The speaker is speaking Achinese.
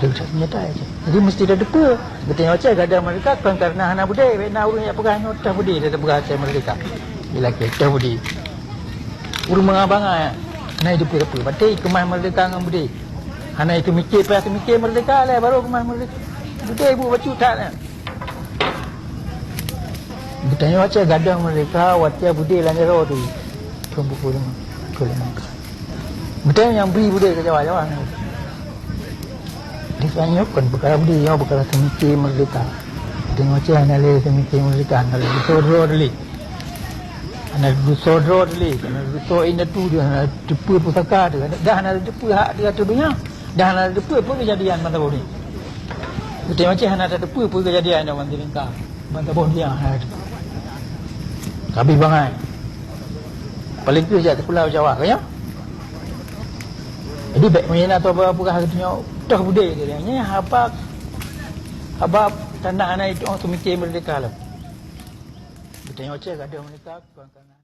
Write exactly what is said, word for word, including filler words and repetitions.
Nyata aja. Jadi mesti ada depa. Geutanyoe Aceh gadôh merdeka kon karena hana beudé, bèk na ureueng jak peugah nyoe toh beudé, dak peugah Aceh merdeka. Bila ke toh beudé. Ureueng bangai-bangai na depa-depa. Berarti keumah merdeka ngon beudé. Hana itu mikir, payah mikir merdeka lé baru keumah merdeka. Beudé bu bacut that. Geutanyoe Aceh gadôh merdeka watèe beudé lam jaroe tu. Keu buku lima. Keu lima. Geutanyoe nyang bri beudé keu Jawa-Jawa nyan. Di tanyoe kon peukara beudé, nyoe peukara seumike merdeka. Geutanyoe Aceh hana lé seumike merdeka, hana lé dusoe droe lé. Hana dusoe droe lé, hana dusoe indatu, hana teupeu pusaka, dah hana teupeu hak di ateueh donya. Dah hana teupeu peue keujadian ban saboh nyoe. Geutanyoe Aceh hana teupeu peue keujadian nyoe ban dilingka. Ban saboh nyoe hana teupeu. Ka abéh bangai. Paléng kheueh jak sikula Jawa, ka nyoe. Jadi bèk meunan atau peugah geutanyoe toh beudé. Nyan haba, haba tanda hana itu seumike merdeka lom. Geutanyoe Aceh gadôh merdeka, kon karena